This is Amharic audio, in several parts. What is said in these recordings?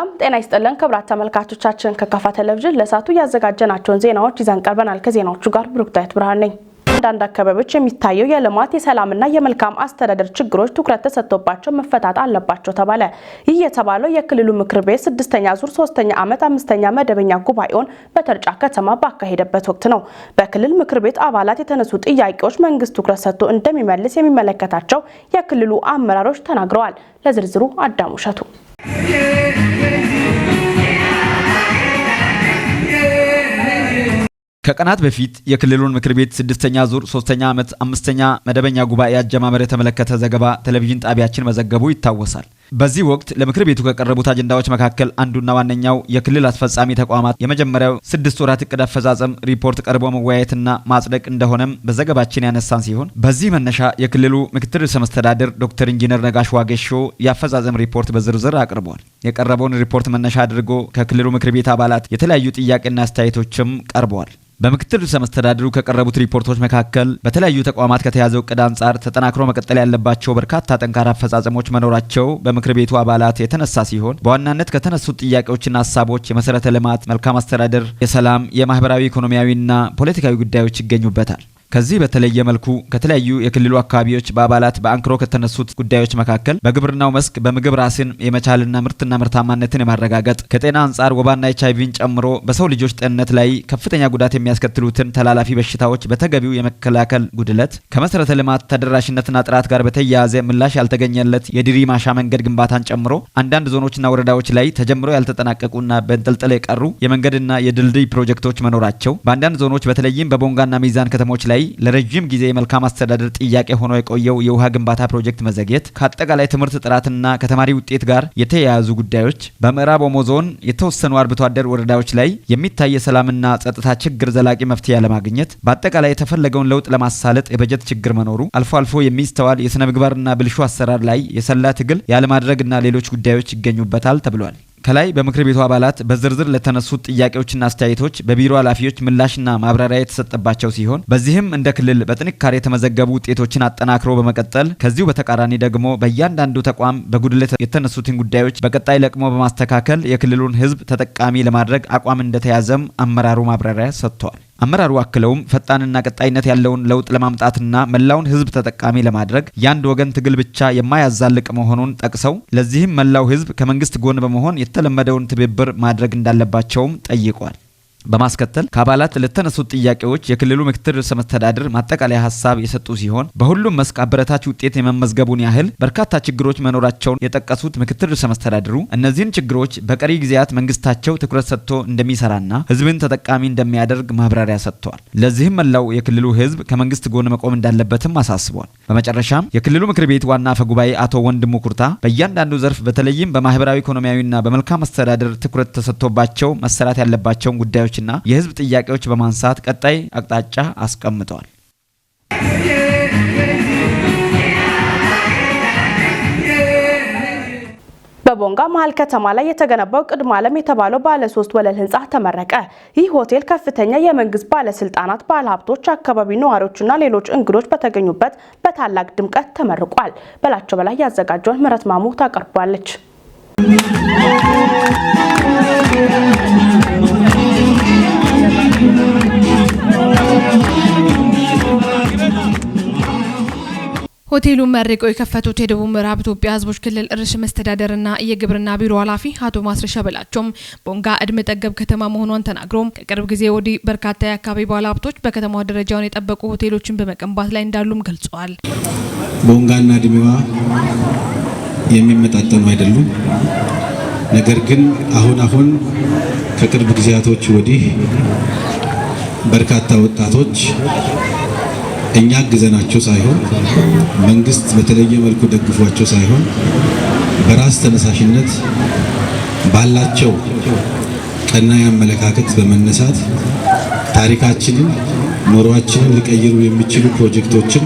ጤና ይስጥልን ክቡራት ተመልካቾቻችን፣ ከካፋ ቴሌቪዥን ለሰዓቱ ያዘጋጀናቸውን ዜናዎች ይዘን ቀርበናል። ከዜናዎቹ ጋር ብሩክታዊት ብርሃን ነኝ። አንዳንድ አካባቢዎች የሚታየው የልማት፣ የሰላምና የመልካም አስተዳደር ችግሮች ትኩረት ተሰጥቶባቸው መፈታት አለባቸው ተባለ። ይህ የተባለው የክልሉ ምክር ቤት 6ኛ ዙር 3ኛ ዓመት 5ኛ መደበኛ ጉባኤውን በተርጫ ከተማ ባካሄደበት ወቅት ነው። በክልል ምክር ቤት አባላት የተነሱ ጥያቄዎች መንግስት ትኩረት ሰጥቶ እንደሚመልስ የሚመለከታቸው የክልሉ አመራሮች ተናግረዋል። ለዝርዝሩ አዳሙ እሸቱ። ከቀናት በፊት የክልሉን ምክር ቤት 6ኛ ዙር 3ኛ ዓመት 5ኛ መደበኛ ጉባኤ አጀማመር የተመለከተ ዘገባ ቴሌቪዥን ጣቢያችን መዘገቡ ይታወሳል። በዚህ ወቅት ለምክር ቤቱ ከቀረቡት አጀንዳዎች መካከል አንዱና ዋነኛው የክልል አስፈጻሚ ተቋማት የመጀመሪያው 6 ወራት እቅድ አፈጻጸም ሪፖርት ቀርቦ መወያየትና ማጽደቅ እንደሆነም በዘገባችን ያነሳን ሲሆን፣ በዚህ መነሻ የክልሉ ምክትል ርዕሰ መስተዳድር ዶክተር ኢንጂነር ነጋሽ ዋጌሾ የአፈጻጸም ሪፖርት በዝርዝር አቅርቧል። የቀረበውን ሪፖርት መነሻ አድርጎ ከክልሉ ምክር ቤት አባላት የተለያዩ ጥያቄና አስተያየቶችም ቀርበዋል። በምክትል ርዕሰ መስተዳድሩ ከቀረቡት ሪፖርቶች መካከል በተለያዩ ተቋማት ከተያዘው እቅድ አንጻር ተጠናክሮ መቀጠል ያለባቸው በርካታ ጠንካራ አፈጻጸሞች መኖራቸው በምክር ቤቱ አባላት የተነሳ ሲሆን፣ በዋናነት ከተነሱት ጥያቄዎችና ሀሳቦች የመሰረተ ልማት፣ መልካም አስተዳደር፣ የሰላም፣ የማህበራዊ፣ ኢኮኖሚያዊና ፖለቲካዊ ጉዳዮች ይገኙበታል። ከዚህ በተለየ መልኩ ከተለያዩ የክልሉ አካባቢዎች በአባላት በአንክሮ ከተነሱት ጉዳዮች መካከል በግብርናው መስክ በምግብ ራስን የመቻልና ምርትና ምርታማነትን የማረጋገጥ፣ ከጤና አንጻር ወባና ኤችአይቪን ጨምሮ በሰው ልጆች ጤንነት ላይ ከፍተኛ ጉዳት የሚያስከትሉትን ተላላፊ በሽታዎች በተገቢው የመከላከል ጉድለት፣ ከመሰረተ ልማት ተደራሽነትና ጥራት ጋር በተያያዘ ምላሽ ያልተገኘለት የድሪ ማሻ መንገድ ግንባታን ጨምሮ አንዳንድ ዞኖችና ወረዳዎች ላይ ተጀምሮ ያልተጠናቀቁና በእንጥልጥል የቀሩ የመንገድና የድልድይ ፕሮጀክቶች መኖራቸው፣ በአንዳንድ ዞኖች በተለይም በቦንጋና ሚዛን ከተሞች ላይ ለረጅም ጊዜ የመልካም አስተዳደር ጥያቄ ሆኖ የቆየው የውሃ ግንባታ ፕሮጀክት መዘግየት፣ ከአጠቃላይ ትምህርት ጥራትና ከተማሪ ውጤት ጋር የተያያዙ ጉዳዮች፣ በምዕራብ ኦሞ ዞን የተወሰኑ አርብቶ አደር ወረዳዎች ላይ የሚታይ የሰላምና ጸጥታ ችግር ዘላቂ መፍትሄ ያለማግኘት፣ በአጠቃላይ የተፈለገውን ለውጥ ለማሳለጥ የበጀት ችግር መኖሩ፣ አልፎ አልፎ የሚስተዋል የስነ ምግባርና ብልሹ አሰራር ላይ የሰላ ትግል ያለማድረግና ሌሎች ጉዳዮች ይገኙበታል ተብሏል። ከላይ በምክር ቤቱ አባላት በዝርዝር ለተነሱት ጥያቄዎችና አስተያየቶች በቢሮ ኃላፊዎች ምላሽና ማብራሪያ የተሰጠባቸው ሲሆን፣ በዚህም እንደ ክልል በጥንካሬ የተመዘገቡ ውጤቶችን አጠናክሮ በመቀጠል ከዚሁ በተቃራኒ ደግሞ በእያንዳንዱ ተቋም በጉድለት የተነሱትን ጉዳዮች በቀጣይ ለቅሞ በማስተካከል የክልሉን ሕዝብ ተጠቃሚ ለማድረግ አቋም እንደተያዘም አመራሩ ማብራሪያ ሰጥቷል። አመራሩ አክለውም ፈጣንና ቀጣይነት ያለውን ለውጥ ለማምጣትና መላውን ሕዝብ ተጠቃሚ ለማድረግ የአንድ ወገን ትግል ብቻ የማያዛልቅ መሆኑን ጠቅሰው፣ ለዚህም መላው ሕዝብ ከመንግስት ጎን በመሆን የተለመደውን ትብብር ማድረግ እንዳለባቸውም ጠይቋል። በማስከተል ከአባላት ለተነሱት ጥያቄዎች የክልሉ ምክትል ርዕሰ መስተዳድር ማጠቃለያ ሀሳብ የሰጡ ሲሆን፣ በሁሉም መስክ አበረታች ውጤት የመመዝገቡን ያህል በርካታ ችግሮች መኖራቸውን የጠቀሱት ምክትል ርዕሰ መስተዳድሩ እነዚህን ችግሮች በቀሪ ጊዜያት መንግስታቸው ትኩረት ሰጥቶ እንደሚሰራና ህዝብን ተጠቃሚ እንደሚያደርግ ማብራሪያ ሰጥተዋል። ለዚህም መላው የክልሉ ህዝብ ከመንግስት ጎን መቆም እንዳለበትም አሳስቧል። በመጨረሻም የክልሉ ምክር ቤት ዋና አፈ ጉባኤ አቶ ወንድሙ ኩርታ በእያንዳንዱ ዘርፍ በተለይም በማህበራዊ፣ ኢኮኖሚያዊና በመልካም አስተዳደር ትኩረት ተሰጥቶባቸው መሰራት ያለባቸውን ጉዳዮች ና የህዝብ ጥያቄዎች በማንሳት ቀጣይ አቅጣጫ አስቀምጠዋል። በቦንጋ መሀል ከተማ ላይ የተገነባው ቅድመ ዓለም የተባለው ባለ 3 ወለል ህንፃ ተመረቀ። ይህ ሆቴል ከፍተኛ የመንግስት ባለስልጣናት፣ ባለሀብቶች፣ አካባቢ ነዋሪዎችና ሌሎች እንግዶች በተገኙበት በታላቅ ድምቀት ተመርቋል። በላቸው በላይ ያዘጋጀውን ምህረት ማሙ ታቀርቧለች። ሆቴሉን መርቀው የከፈቱት የደቡብ ምዕራብ ኢትዮጵያ ሕዝቦች ክልል ርዕሰ መስተዳደርና የግብርና ቢሮ ኃላፊ አቶ ማስረሻ በላቸውም ቦንጋ እድሜ ጠገብ ከተማ መሆኗን ተናግሮ፣ ከቅርብ ጊዜ ወዲህ በርካታ የአካባቢ ባለሀብቶች በከተማዋ ደረጃውን የጠበቁ ሆቴሎችን በመገንባት ላይ እንዳሉም ገልጸዋል። ቦንጋና እድሜዋ የሚመጣጠኑ አይደሉም። ነገር ግን አሁን አሁን ከቅርብ ጊዜያቶች ወዲህ በርካታ ወጣቶች እኛ አግዘናቸው ሳይሆን፣ መንግስት በተለየ መልኩ ደግፏቸው ሳይሆን፣ በራስ ተነሳሽነት ባላቸው ቀና አመለካከት በመነሳት ታሪካችንን፣ ኑሯችንን ሊቀይሩ የሚችሉ ፕሮጀክቶችን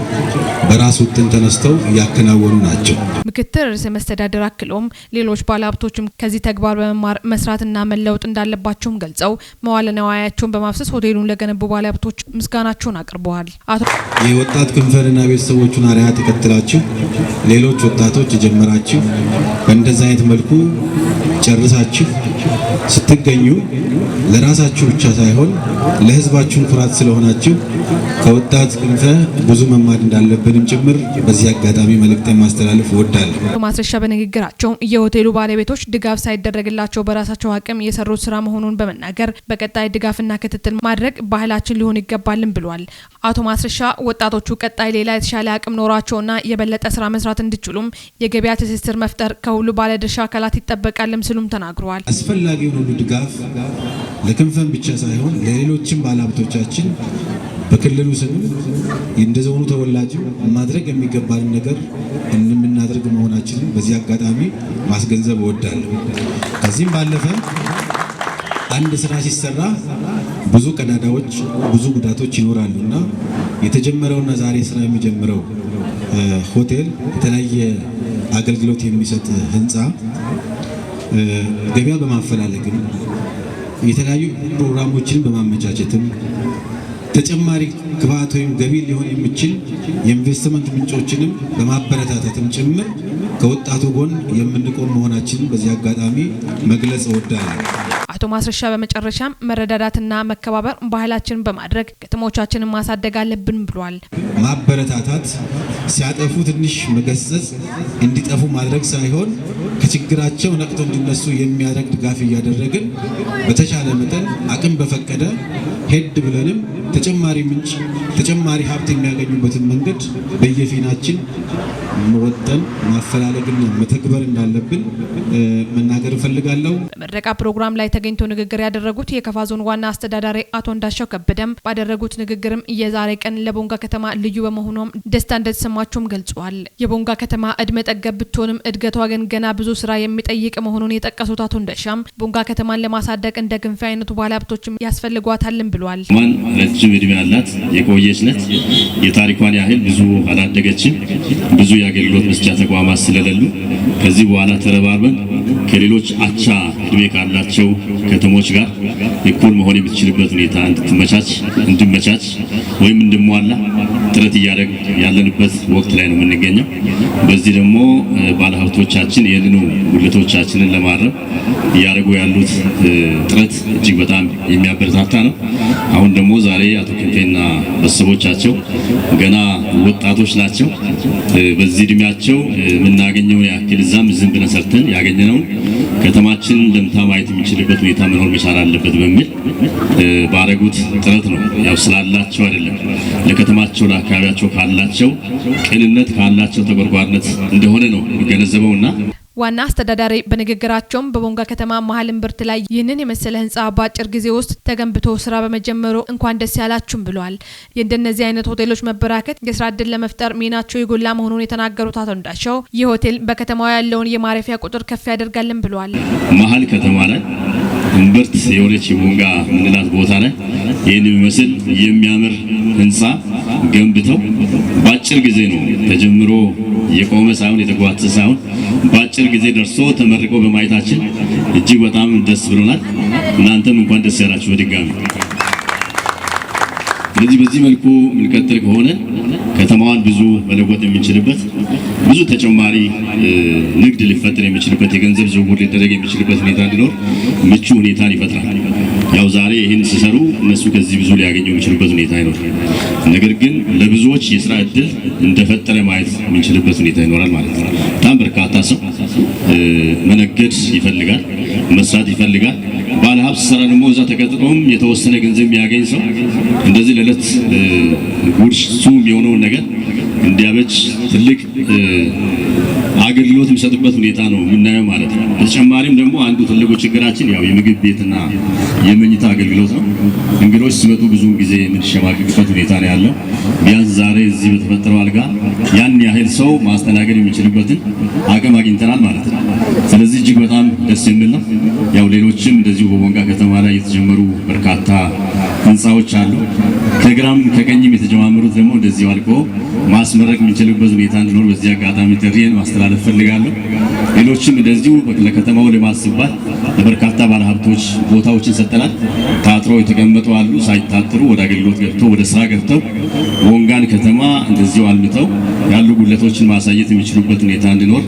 በራስ ውጥን ተነስተው እያከናወኑ ናቸው። ምክትል ርዕሰ መስተዳድር አክለውም ሌሎች ባለሀብቶችም ከዚህ ተግባር በመማር መስራትና መለወጥ እንዳለባቸውም ገልጸው መዋለ ንዋያቸውን በማፍሰስ ሆቴሉን ለገነቡ ባለሀብቶች ምስጋናቸውን አቅርበዋል። አቶ የወጣት ክንፈንና ቤተሰቦቹን አርአያ ተከትላችሁ ሌሎች ወጣቶች የጀመራችሁ በእንደዛ አይነት መልኩ ጨርሳችሁ ስትገኙ ለራሳችሁ ብቻ ሳይሆን ለሕዝባችሁ ኩራት ስለሆናችሁ ከወጣት ክንፈ ብዙ መማር እንዳለብንም ጭምር በዚህ አጋጣሚ መልእክቴን ማስተላለፍ እወዳለሁ። ማስረሻ በንግግራቸው የሆቴሉ ባለቤቶች ድጋፍ ሳይደረግላቸው በራሳቸው አቅም የሰሩት ስራ መሆኑን በመናገር በቀጣይ ድጋፍና ክትትል ማድረግ ባህላችን ሊሆን ይገባልን ብሏል። አቶ ማስረሻ ወጣቶቹ ቀጣይ ሌላ የተሻለ አቅም ኖሯቸውና የበለጠ ስራ መስራት እንዲችሉም የገበያ ትስስር መፍጠር ከሁሉ ባለድርሻ አካላት ይጠበቃልም ሲሉም ተናግረዋል። አስፈላጊውን ሁሉ ድጋፍ ለክንፈን ብቻ ሳይሆን ለሌሎችም ባለሀብቶቻችን በክልሉ ስም እንደ ዞኑ ተወላጅም ማድረግ የሚገባንን ነገር እንደምናደርግ መሆናችንን በዚህ አጋጣሚ ማስገንዘብ እወዳለሁ። ከዚህም ባለፈ አንድ ስራ ሲሰራ ብዙ ቀዳዳዎች፣ ብዙ ጉዳቶች ይኖራሉና የተጀመረውና ዛሬ ስራ የሚጀምረው ሆቴል የተለያየ አገልግሎት የሚሰጥ ህንፃ ገበያ በማፈላለግም የተለያዩ ፕሮግራሞችን በማመቻቸትም ተጨማሪ ግብአት ወይም ገቢ ሊሆን የሚችል የኢንቨስትመንት ምንጮችንም በማበረታታትም ጭምር ከወጣቱ ጎን የምንቆም መሆናችንን በዚህ አጋጣሚ መግለጽ እወዳለሁ። አቶ ማስረሻ በመጨረሻም መረዳዳትና መከባበር ባህላችንን በማድረግ ከተሞቻችንን ማሳደግ አለብን ብሏል። ማበረታታት፣ ሲያጠፉ ትንሽ መገሰጽ፣ እንዲጠፉ ማድረግ ሳይሆን ከችግራቸው ነቅተው እንዲነሱ የሚያደርግ ድጋፍ እያደረግን በተቻለ መጠን አቅም በፈቀደ ሄድ ብለንም ተጨማሪ ምንጭ ተጨማሪ ሀብት የሚያገኙበትን መንገድ በየፊናችን መወጠን ማፈላለግና መተግበር እንዳለብን መናገር እፈልጋለሁ። በምረቃ ፕሮግራም ላይ ተገኝተው ንግግር ያደረጉት የከፋ ዞን ዋና አስተዳዳሪ አቶ እንዳሻው ከበደም ባደረጉት ንግግርም የዛሬ ቀን ለቦንጋ ከተማ ልዩ በመሆኗም ደስታ እንደተሰማቸውም ገልጸዋል። የቦንጋ ከተማ እድሜ ጠገብ ብትሆንም እድገቷ ግን ገና ብዙ ስራ የሚጠይቅ መሆኑን የጠቀሱት አቶ እንዳሻም ቦንጋ ከተማን ለማሳደግ እንደ ክንፈ አይነቱ ባለሀብቶችም ያስፈልጓታልም ብሏል። ማን ረጅም እድሜ ያላት የቆየች ናት። የታሪኳን ያህል ብዙ አላደገችም። ብዙ የአገልግሎት መስጫ ተቋማት ስለሌሉ ከዚህ በኋላ ተረባርበን ከሌሎች አቻ እድሜ ካላቸው ከተሞች ጋር እኩል መሆን የምትችልበት ሁኔታ እንድመቻች ወይም እንድሟላ ጥረት እያደረግን ያለንበት ወቅት ላይ ነው የምንገኘው። በዚህ ደግሞ ባለሀብቶቻችን ይህንኑ ጉድለቶቻችንን ለማረም እያደረጉ ያሉት ጥረት እጅግ በጣም የሚያበረታታ ነው። አሁን ደግሞ ዛሬ አቶ ክንፌና ቤተሰቦቻቸው ገና ወጣቶች ናቸው። በዚህ እድሜያቸው የምናገኘውን ያክል እዛም ዝም ብለን ሰርተን ያገኘነውን ከተማችን ለምታ ማየት የሚችልበት ሁኔታ መኖር መቻል አለበት በሚል ባረጉት ጥረት ነው። ያው ስላላቸው አይደለም፣ ለከተማቸው ለአካባቢያቸው ካላቸው ቅንነት ካላቸው ተቆርቋሪነት እንደሆነ ነው የሚገነዘበውና ዋና አስተዳዳሪ በንግግራቸውም በቦንጋ ከተማ መሀል እምብርት ላይ ይህንን የመሰለ ህንጻ በአጭር ጊዜ ውስጥ ተገንብቶ ስራ በመጀመሩ እንኳን ደስ ያላችሁም ብለዋል። የእንደነዚህ አይነት ሆቴሎች መበራከት የስራ እድል ለመፍጠር ሚናቸው የጎላ መሆኑን የተናገሩት አቶ እንዳሻው ይህ ሆቴል በከተማዋ ያለውን የማረፊያ ቁጥር ከፍ ያደርጋልን ብለዋል። መሀል ከተማ ላይ እምብርት የሆነች የቦንጋ ምንላት ቦታ ላይ ይህን የሚመስል የሚያምር ህንጻ ገንብተው በአጭር ጊዜ ነው ተጀምሮ የቆመ ሳይሆን የተጓተተ ሳይሆን በአጭር ጊዜ ደርሶ ተመርቆ በማየታችን እጅግ በጣም ደስ ብሎናል። እናንተም እንኳን ደስ ያላችሁ በድጋሚ። ስለዚህ በዚህ መልኩ የምንቀጥል ከሆነ ከተማዋን ብዙ መለወጥ የምንችልበት ብዙ ተጨማሪ ንግድ ሊፈጠር የሚችልበት የገንዘብ ዝውውር ሊደረግ የሚችልበት ሁኔታ እንዲኖር ምቹ ሁኔታን ይፈጥራል። ያው ዛሬ ይህን ሲሰሩ እነሱ ከዚህ ብዙ ሊያገኙ የሚችሉበት ሁኔታ ይኖራል። ነገር ግን ለብዙዎች የስራ እድል እንደፈጠረ ማየት የምንችልበት ሁኔታ ይኖራል ማለት ነው። በጣም በርካታ ሰው መነገድ ይፈልጋል፣ መስራት ይፈልጋል። ባለሀብት ሲሰራ ደግሞ እዛ ተቀጥሮም የተወሰነ ገንዘብ የሚያገኝ ሰው እንደዚህ ለዕለት ጉርሱ የሚሆነውን ነገር እንዲያበጅ ትልቅ አገልግሎት የሚሰጥበት ሁኔታ ነው የምናየው ማለት ነው። በተጨማሪም ደግሞ አንዱ ትልቁ ችግራችን ያው የምግብ ቤትና የመኝታ አገልግሎት ነው። እንግዶች ሲመጡ ብዙ ጊዜ የምንሸማቀቅበት ሁኔታ ነው ያለው። ቢያንስ ዛሬ እዚህ በተፈጠረው አልጋ ያን ያህል ሰው ማስተናገድ የሚችልበትን አቅም አግኝተናል ማለት ነው። ስለዚህ እጅግ በጣም ደስ የሚል ነው። ያው ሌሎችም እንደዚሁ በቦንጋ ከተማ ላይ የተጀመሩ በርካታ ህንፃዎች አሉ። ከግራም ከቀኝም የተጀማመሩት ደግሞ እንደዚሁ አልቆ ማስመረቅ የምንችልበት ሁኔታ እንዲኖር በዚህ አጋጣሚ ጥሪዬን ማስተላለፍ ማስተላለፍ ፈልጋለሁ። ሌሎችም እንደዚሁ ለከተማው ልማት ሲባል ለበርካታ ባለሀብቶች ቦታዎችን ሰጥተናል። ታጥረው የተቀመጡ አሉ። ሳይታጥሩ ወደ አገልግሎት ገብተው ወደ ስራ ገብተው ቦንጋን ከተማ እንደዚሁ አልምተው ያሉ ጉድለቶችን ማሳየት የሚችሉበት ሁኔታ እንዲኖር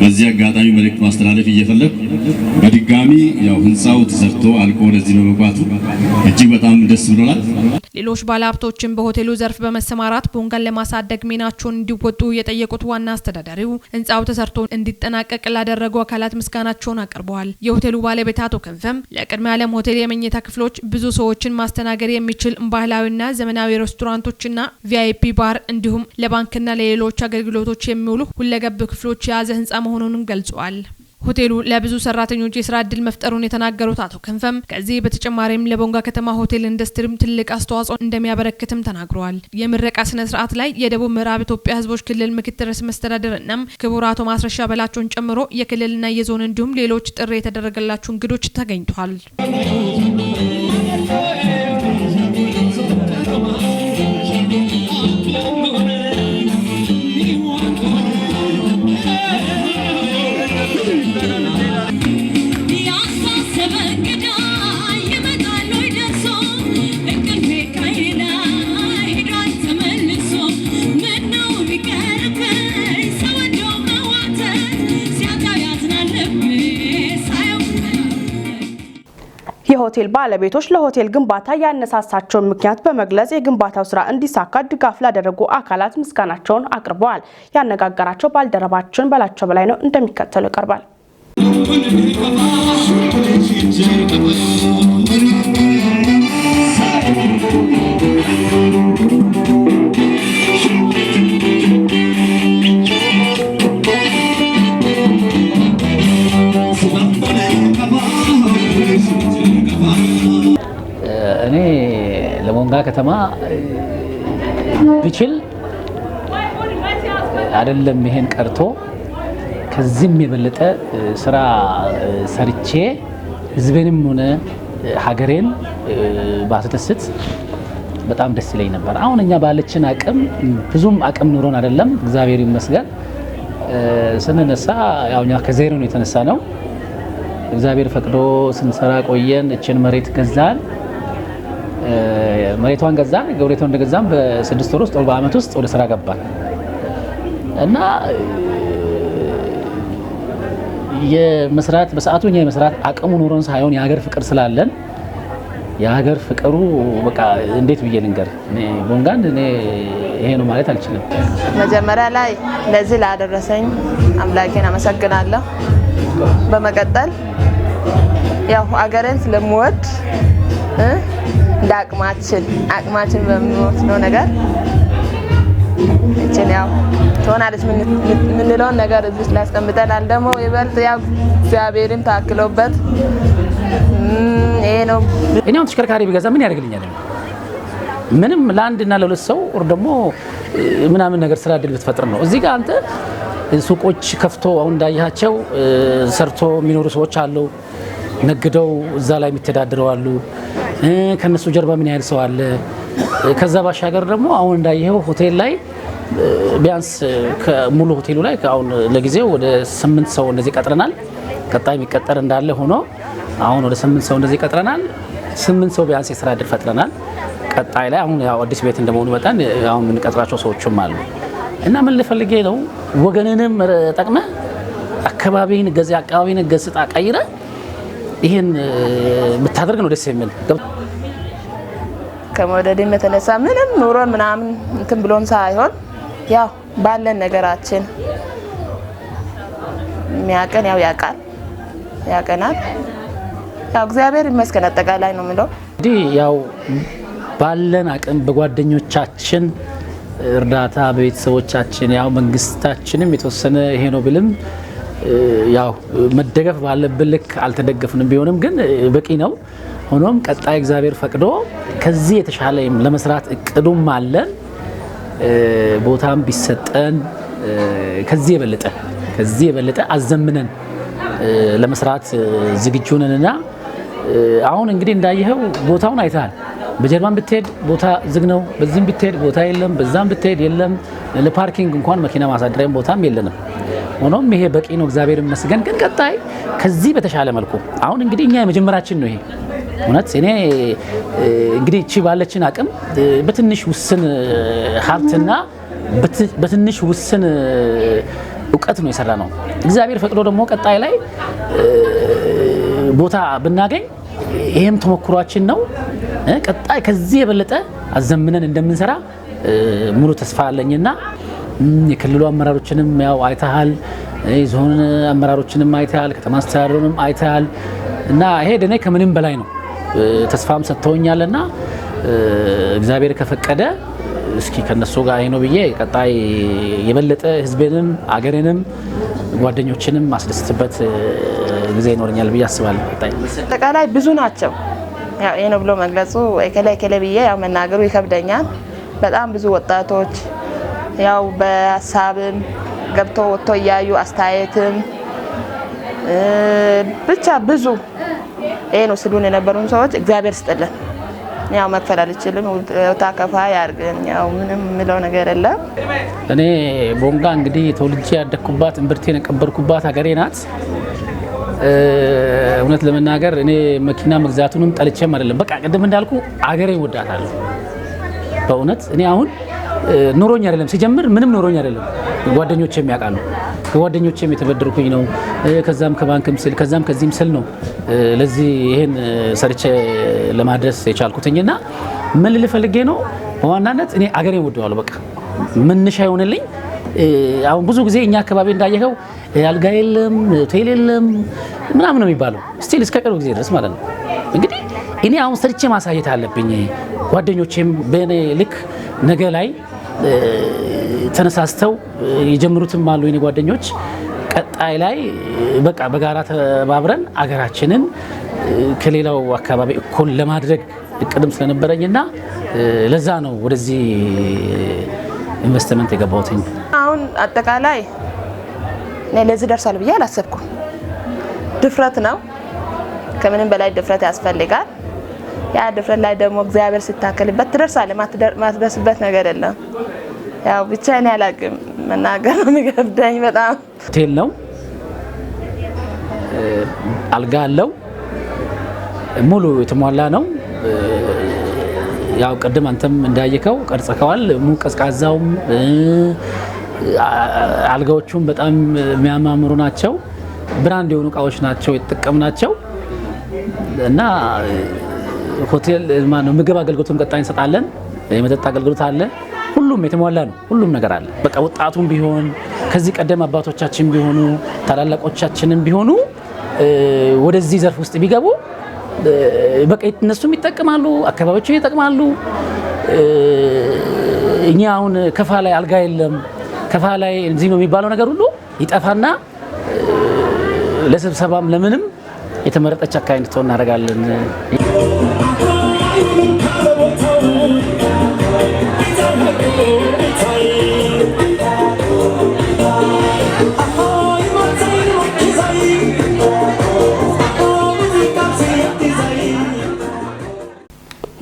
በዚህ አጋጣሚ መልእክት ማስተላለፍ እየፈለኩ በድጋሚ ያው ህንፃው ተሰርቶ አልቆ ወደዚህ በመግባቱ እጅግ በጣም ደስ ብሎናል። ሌሎች ባለሀብቶችን በሆቴሉ ዘርፍ በመሰማራት ቦንጋን ለማሳደግ ሚናቸውን እንዲወጡ የጠየቁት ዋና አስተዳዳሪው ህንፃው ተሰርቶ እንዲጠናቀቅ ላደረጉ አካላት ምስጋናቸውን አቅርበዋል። የሆቴሉ ባለቤት አቶ ክንፈም ለቅድመ ዓለም ሆቴል የመኝታ ክፍሎች ብዙ ሰዎችን ማስተናገድ የሚችል ባህላዊና ዘመናዊ ሬስቶራንቶችና VIP ባር እንዲሁም ለባንክና ለሌሎች አገልግሎቶች የሚውሉ ሁለገብ ክፍሎች የያዘ ህንፃ መሆኑንም ገልጸዋል። ሆቴሉ ለብዙ ሰራተኞች የስራ እድል መፍጠሩን የተናገሩት አቶ ክንፈም ከዚህ በተጨማሪም ለቦንጋ ከተማ ሆቴል ኢንዱስትሪም ትልቅ አስተዋጽኦ እንደሚያበረክትም ተናግረዋል። የምረቃ ስነ ስርዓት ላይ የደቡብ ምዕራብ ኢትዮጵያ ህዝቦች ክልል ምክትል ርዕሰ መስተዳድርና ክቡር አቶ ማስረሻ በላቸውን ጨምሮ የክልልና የዞን እንዲሁም ሌሎች ጥሪ የተደረገላቸው እንግዶች ተገኝተዋል። የሆቴል ባለቤቶች ለሆቴል ግንባታ ያነሳሳቸውን ምክንያት በመግለጽ የግንባታው ስራ እንዲሳካ ድጋፍ ላደረጉ አካላት ምስጋናቸውን አቅርበዋል። ያነጋገራቸው ባልደረባችን በላቸው በላይ ነው፣ እንደሚከተለው ይቀርባል። እኔ ለቦንጋ ከተማ ብችል አይደለም ይሄን ቀርቶ ከዚህም የበለጠ ስራ ሰርቼ ህዝቤንም ሆነ ሀገሬን ባስደስት በጣም ደስ ይለኝ ነበር። አሁን እኛ ባለችን አቅም ብዙም አቅም ኑሮን አይደለም፣ እግዚአብሔር ይመስገን። ስንነሳ ያው እኛ ከዜሮ ነው የተነሳ ነው። እግዚአብሔር ፈቅዶ ስንሰራ ቆየን። እችን መሬት ገዛን፣ መሬቷን ገዛን። መሬቷን እንደገዛን በ6 ወር ውስጥ በአመት ውስጥ ወደ ስራ ገባን እና የመስራት በሰዓቱ እኛ የመስራት አቅሙ ኑሮን ሳይሆን የሀገር ፍቅር ስላለን የሀገር ፍቅሩ በቃ እንዴት ብዬ ልንገር፣ እኔ ቦንጋን እኔ ይሄ ነው ማለት አልችልም። መጀመሪያ ላይ ለዚህ ላደረሰኝ አምላኬን አመሰግናለሁ። በመቀጠል ያው አገሬን ስለምወድ እንደ አቅማችን በሚወስነው ነገር እችን ያው ትሆናለች የምንለውን ነገር እዚህ ላይ አስቀምጠናል። ደግሞ ይበልጥ ያው እግዚአብሔርም ታክሎበት ይሄ ነው። እኔ አሁን ተሽከርካሪ ቢገዛ ምን ያደርግልኛል? ምንም ለአንድና ለሁለት ሰው or ደግሞ ምናምን ነገር ስራ እድል ብትፈጥር ነው። እዚህ ጋር አንተ ሱቆች ከፍቶ አሁን እንዳያቸው ሰርቶ የሚኖሩ ሰዎች አሉ፣ ነግደው እዛ ላይ የሚተዳደሩ አሉ። ከነሱ ጀርባ ምን ያህል ሰው አለ? ከዛ ባሻገር ደግሞ አሁን እንዳየኸው ሆቴል ላይ ቢያንስ ከሙሉ ሆቴሉ ላይ አሁን ለጊዜው ወደ 8 ሰው እንደዚህ ቀጥረናል። ቀጣይ የሚቀጠር እንዳለ ሆኖ አሁን ወደ 8 ሰው እንደዚህ ቀጥረናል። 8 ሰው ቢያንስ የስራ እድል ፈጥረናል። ቀጣይ ላይ አሁን ያው አዲስ ቤት እንደመሆኑ መጠን አሁን የምንቀጥራቸው ሰዎችም አሉ እና ምን ልፈልጌ ነው ወገንንም ጠቅመህ አካባቢን አካባቢን ገጽታ ቀይረህ ይሄን ብታደርግ ነው ደስ የሚል። ከመውደድም የተነሳ ምንም ኑሮ ምናምን እንትን ብሎን ሳይሆን ያው ባለን ነገራችን የሚያቀን ያው ያውቃል ያቀናል። ያው እግዚአብሔር ይመስገን አጠቃላይ ነው የምለው። እንግዲህ ያው ባለን አቅም በጓደኞቻችን እርዳታ በቤተሰቦቻችን ያው መንግስታችንም የተወሰነ ይሄ ነው ብልም ያው መደገፍ ባለብን ልክ አልተደገፍንም። ቢሆንም ግን በቂ ነው። ሆኖም ቀጣይ እግዚአብሔር ፈቅዶ ከዚህ የተሻለ ለመስራት እቅዱም አለን። ቦታም ቢሰጠን ከዚህ የበለጠ አዘምነን ለመስራት ዝግጁ ነንና አሁን እንግዲህ እንዳየኸው ቦታውን አይተሃል። በጀርባም ብትሄድ ቦታ ዝግ ነው፣ በዚህም ብትሄድ ቦታ የለም፣ በዛም ብትሄድ የለም። ለ parking እንኳን መኪና ማሳደሪያም ቦታም የለንም። ሆኖም ይሄ በቂ ነው፣ እግዚአብሔር ይመስገን። ግን ቀጣይ ከዚህ በተሻለ መልኩ አሁን እንግዲህ እኛ የመጀመሪያችን ነው ይሄ። እውነት እኔ እንግዲህ እቺ ባለችን አቅም በትንሽ ውስን ሀብትና በትንሽ ውስን እውቀት ነው የሰራ ነው። እግዚአብሔር ፈቅዶ ደግሞ ቀጣይ ላይ ቦታ ብናገኝ ይሄም ተሞክሯችን ነው። ቀጣይ ከዚህ የበለጠ አዘምነን እንደምንሰራ ሙሉ ተስፋ አለኝና የክልሉ አመራሮችንም ያው አይተሃል፣ የዞን አመራሮችንም አይተሃል፣ ከተማ አስተዳደሩንም አይተሃል እና ይሄ ለእኔ ከምንም በላይ ነው። ተስፋም ሰጥተውኛልና እግዚአብሔር ከፈቀደ እስኪ ከነሱ ጋር ይሄ ነው ብዬ ቀጣይ የበለጠ ህዝቤንም አገሬንም ጓደኞችንም ማስደስትበት ጊዜ ይኖረኛል ብዬ አስባለሁ። ቀጣይ አጠቃላይ ብዙ ናቸው። ያው ይሄ ነው ብሎ መግለጹ እከሌ እከሌ ብዬ ያው መናገሩ ይከብደኛል። በጣም ብዙ ወጣቶች ያው በሀሳብም ገብቶ ወጥቶ እያዩ አስተያየትም ብቻ ብዙ ይሄ ነው ስሉን የነበሩን ሰዎች እግዚአብሔር ስጥልን። ያው መክፈል አልችልም፣ ውለታ ከፋይ ያድርገን። ያው ምንም የምለው ነገር የለም። እኔ ቦንጋ እንግዲህ ተወልጄ ያደግኩባት፣ እምብርቴን የቀበርኩባት ሀገሬ ናት። እውነት ለመናገር እኔ መኪና መግዛቱንም ጠልቼም አይደለም። በቃ ቅድም እንዳልኩ አገሬን እወዳታለሁ። በእውነት እኔ አሁን ኑሮኝ አይደለም፣ ሲጀምር ምንም ኑሮኝ አይደለም። ጓደኞቼም ያውቃሉ። ከጓደኞቼም የተበደርኩኝ ነው። ከዛም ከባንክም ስል ከዛም ከዚህም ስል ነው ለዚህ ይሄን ሰርቼ ለማድረስ የቻልኩትኝና ምን ልል ፈልጌ ነው፣ በዋናነት እኔ አገሬን እወደዋለሁ። በቃ መነሻ ይሆንልኝ። አሁን ብዙ ጊዜ እኛ አካባቢ እንዳየኸው አልጋ የለም፣ ሆቴል የለም ምናምን ነው የሚባለው፣ still እስከ ቅርብ ጊዜ ድረስ ማለት ነው። እንግዲህ እኔ አሁን ሰርቼ ማሳየት አለብኝ። ጓደኞቼም በእኔ ልክ ነገ ላይ ተነሳስተው የጀመሩትም አሉ የኔ ጓደኞች። ቀጣይ ላይ በቃ በጋራ ተባብረን አገራችንን ከሌላው አካባቢ እኩል ለማድረግ እቅድም ስለነበረኝና ለዛ ነው ወደዚህ ኢንቨስትመንት የገባሁትኝ። አሁን አጠቃላይ እኔ ለዚህ ደርሳለሁ ብዬ አላሰብኩም። ድፍረት ነው፣ ከምንም በላይ ድፍረት ያስፈልጋል። ያ ድፍረት ላይ ደግሞ እግዚአብሔር ስታከልበት ትደርሳለህ። ማትደርስበት ነገር የለም። ያው ብቻ እኔ አላቅም፣ መናገር ነው የሚከብደኝ በጣም። ሆቴል ነው፣ አልጋ አለው፣ ሙሉ የተሟላ ነው። ያው ቅድም አንተም እንዳየከው ቀርጸከዋል። ሙቅ ቀዝቃዛውም አልጋዎቹም በጣም የሚያማምሩ ናቸው። Brand የሆኑ እቃዎች ናቸው የተጠቀምናቸው እና ሆቴል ማነው ምግብ አገልግሎቱን ቀጣይ እንሰጣለን። የመጠጥ አገልግሎት አለ። ሁሉም የተሟላ ነው። ሁሉም ነገር አለ። በቃ ወጣቱም ቢሆን ከዚህ ቀደም አባቶቻችን ቢሆኑ ታላላቆቻችንም ቢሆኑ ወደዚህ ዘርፍ ውስጥ ቢገቡ በቃ እነሱም ይጠቅማሉ፣ አካባቢዎችን ይጠቅማሉ። እኛ አሁን ከፋ ላይ አልጋ የለም፣ ከፋ ላይ እዚህ ነው የሚባለው ነገር ሁሉ ይጠፋና ለስብሰባም ለምንም የተመረጠች አካባቢ እንድትሆን እናደርጋለን።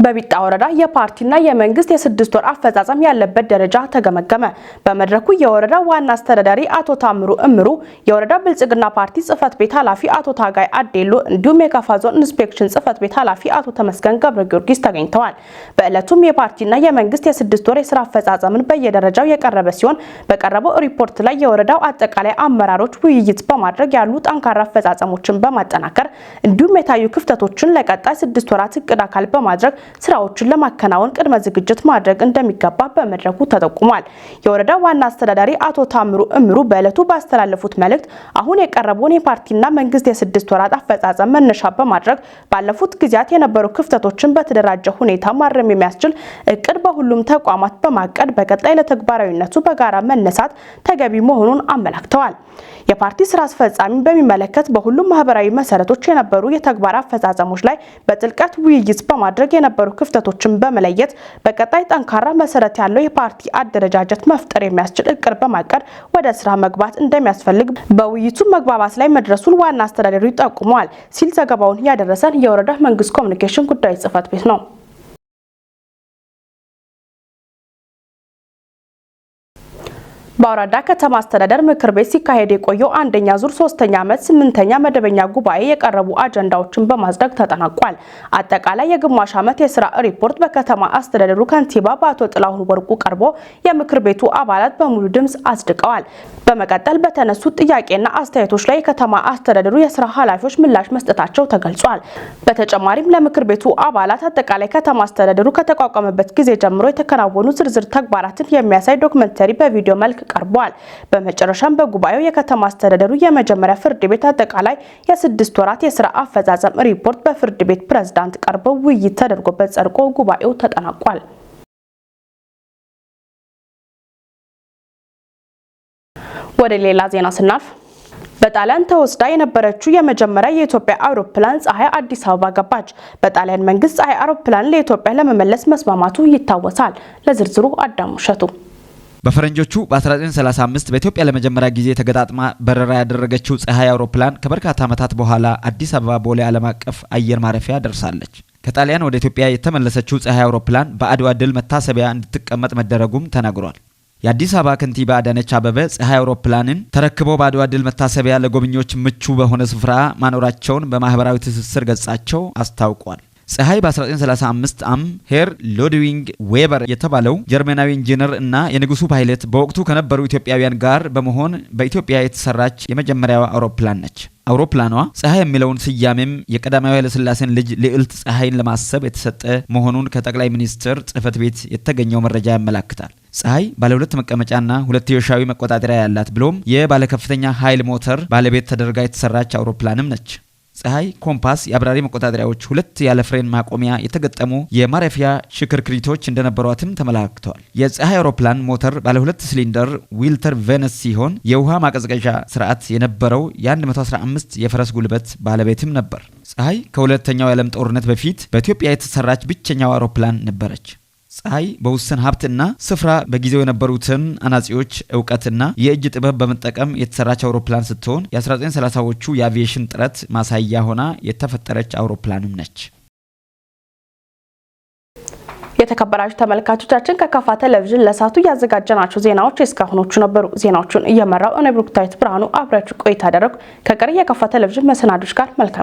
በቢጣ ወረዳ የፓርቲና የመንግስት የ6 ወር አፈጻጸም ያለበት ደረጃ ተገመገመ። በመድረኩ የወረዳ ዋና አስተዳዳሪ አቶ ታምሩ እምሩ፣ የወረዳ ብልጽግና ፓርቲ ጽህፈት ቤት ኃላፊ አቶ ታጋይ አዴሎ እንዲሁም የካፋ ዞን ኢንስፔክሽን ጽህፈት ቤት ኃላፊ አቶ ተመስገን ገብረ ጊዮርጊስ ተገኝተዋል። በዕለቱም የፓርቲና የመንግስት የ6 ወር የስራ አፈጻጸምን በየደረጃው የቀረበ ሲሆን በቀረበው ሪፖርት ላይ የወረዳው አጠቃላይ አመራሮች ውይይት በማድረግ ያሉ ጠንካራ አፈጻጸሞችን በማጠናከር እንዲሁም የታዩ ክፍተቶችን ለቀጣይ 6 ወራት እቅድ አካል በማድረግ ስራዎችን ለማከናወን ቅድመ ዝግጅት ማድረግ እንደሚገባ በመድረኩ ተጠቁሟል። የወረዳው ዋና አስተዳዳሪ አቶ ታምሩ እምሩ በዕለቱ ባስተላለፉት መልእክት አሁን የቀረበውን የፓርቲና መንግስት የ6 ወራት አፈጻጸም መነሻ በማድረግ ባለፉት ጊዜያት የነበሩ ክፍተቶችን በተደራጀ ሁኔታ ማረም የሚያስችል እቅድ በሁሉም ተቋማት በማቀድ በቀጣይ ለተግባራዊነቱ በጋራ መነሳት ተገቢ መሆኑን አመላክተዋል። የፓርቲ ስራ አስፈጻሚ በሚመለከት በሁሉም ማህበራዊ መሰረቶች የነበሩ የተግባር አፈጻጸሞች ላይ በጥልቀት ውይይት በማድረግ የነበሩ ክፍተቶችን በመለየት በቀጣይ ጠንካራ መሰረት ያለው የፓርቲ አደረጃጀት መፍጠር የሚያስችል እቅድ በማቀድ ወደ ስራ መግባት እንደሚያስፈልግ በውይይቱ መግባባት ላይ መድረሱን ዋና አስተዳዳሪው ጠቁመዋል ሲል ዘገባውን ያደረሰን የወረዳ መንግስት ኮሚኒኬሽን ጉዳዮች ጽህፈት ቤት ነው። በአውራዳ ከተማ አስተዳደር ምክር ቤት ሲካሄድ የቆየው አንደኛ ዙር ሶስተኛ ዓመት ስምንተኛ መደበኛ ጉባኤ የቀረቡ አጀንዳዎችን በማጽደቅ ተጠናቋል። አጠቃላይ የግማሽ ዓመት የስራ ሪፖርት በከተማ አስተዳደሩ ከንቲባ በአቶ ጥላሁን ወርቁ ቀርቦ የምክር ቤቱ አባላት በሙሉ ድምፅ አጽድቀዋል። በመቀጠል በተነሱ ጥያቄና አስተያየቶች ላይ የከተማ አስተዳደሩ የስራ ኃላፊዎች ምላሽ መስጠታቸው ተገልጿል። በተጨማሪም ለምክር ቤቱ አባላት አጠቃላይ ከተማ አስተዳደሩ ከተቋቋመበት ጊዜ ጀምሮ የተከናወኑ ዝርዝር ተግባራትን የሚያሳይ ዶክመንተሪ በቪዲዮ መልክ ቀርቧል። በመጨረሻም በጉባኤው የከተማ አስተዳደሩ የመጀመሪያ ፍርድ ቤት አጠቃላይ የ6 ወራት የስራ አፈጻጸም ሪፖርት በፍርድ ቤት ፕሬዝዳንት ቀርቦ ውይይት ተደርጎበት ጸድቆ ጉባኤው ተጠናቋል። ወደ ሌላ ዜና ስናልፍ፣ በጣሊያን ተወስዳ የነበረችው የመጀመሪያ የኢትዮጵያ አውሮፕላን ፀሐይ አዲስ አበባ ገባች። በጣሊያን መንግስት ፀሐይ አውሮፕላን ለኢትዮጵያ ለመመለስ መስማማቱ ይታወሳል። ለዝርዝሩ አዳሙ እሸቱ። በፈረንጆቹ በ1935 በኢትዮጵያ ለመጀመሪያ ጊዜ ተገጣጥማ በረራ ያደረገችው ፀሐይ አውሮፕላን ከበርካታ ዓመታት በኋላ አዲስ አበባ ቦሌ ዓለም አቀፍ አየር ማረፊያ ደርሳለች። ከጣሊያን ወደ ኢትዮጵያ የተመለሰችው ፀሐይ አውሮፕላን በአድዋ ድል መታሰቢያ እንድትቀመጥ መደረጉም ተነግሯል። የአዲስ አበባ ከንቲባ አዳነች አበበ ፀሐይ አውሮፕላንን ተረክበው በአድዋ ድል መታሰቢያ ለጎብኚዎች ምቹ በሆነ ስፍራ ማኖራቸውን በማህበራዊ ትስስር ገጻቸው አስታውቋል። ፀሐይ በ1935 ዓ.ም ሄር ሉድዊግ ዌበር የተባለው ጀርመናዊ ኢንጂነር እና የንጉሱ ፓይለት በወቅቱ ከነበሩ ኢትዮጵያውያን ጋር በመሆን በኢትዮጵያ የተሰራች የመጀመሪያዋ አውሮፕላን ነች። አውሮፕላኗ ፀሐይ የሚለውን ስያሜም የቀዳማዊ ኃይለሥላሴን ልጅ ልዕልት ፀሐይን ለማሰብ የተሰጠ መሆኑን ከጠቅላይ ሚኒስትር ጽሕፈት ቤት የተገኘው መረጃ ያመላክታል። ፀሐይ ባለ ሁለት መቀመጫና ሁለትዮሻዊ መቆጣጠሪያ ያላት ብሎም የባለከፍተኛ ኃይል ሞተር ባለቤት ተደርጋ የተሰራች አውሮፕላንም ነች። ፀሐይ ኮምፓስ፣ የአብራሪ መቆጣጠሪያዎች፣ ሁለት ያለ ፍሬን ማቆሚያ የተገጠሙ የማረፊያ ሽክርክሪቶች እንደነበሯትም ተመላክተዋል። የፀሐይ አውሮፕላን ሞተር ባለ ሁለት ሲሊንደር ዊልተር ቬነስ ሲሆን የውሃ ማቀዝቀዣ ስርዓት የነበረው የ115 የፈረስ ጉልበት ባለቤትም ነበር። ፀሐይ ከሁለተኛው የዓለም ጦርነት በፊት በኢትዮጵያ የተሰራች ብቸኛው አውሮፕላን ነበረች። ፀሐይ በውስን ሀብትና ስፍራ በጊዜው የነበሩትን አናጺዎች እውቀትና የእጅ ጥበብ በመጠቀም የተሰራች አውሮፕላን ስትሆን የ1930ዎቹ የአቪዬሽን ጥረት ማሳያ ሆና የተፈጠረች አውሮፕላንም ነች። የተከበራችሁ ተመልካቾቻችን፣ ከካፋ ቴሌቪዥን ለሰዓቱ ያዘጋጀናቸው ዜናዎች የእስካሁኖቹ ነበሩ። ዜናዎቹን እየመራው እኔ ብሩክታዊት ብርሃኑ አብሬያችሁ ቆይታ አደረግኩ። ከቀሪ የካፋ ቴሌቪዥን መሰናዶች ጋር መልካም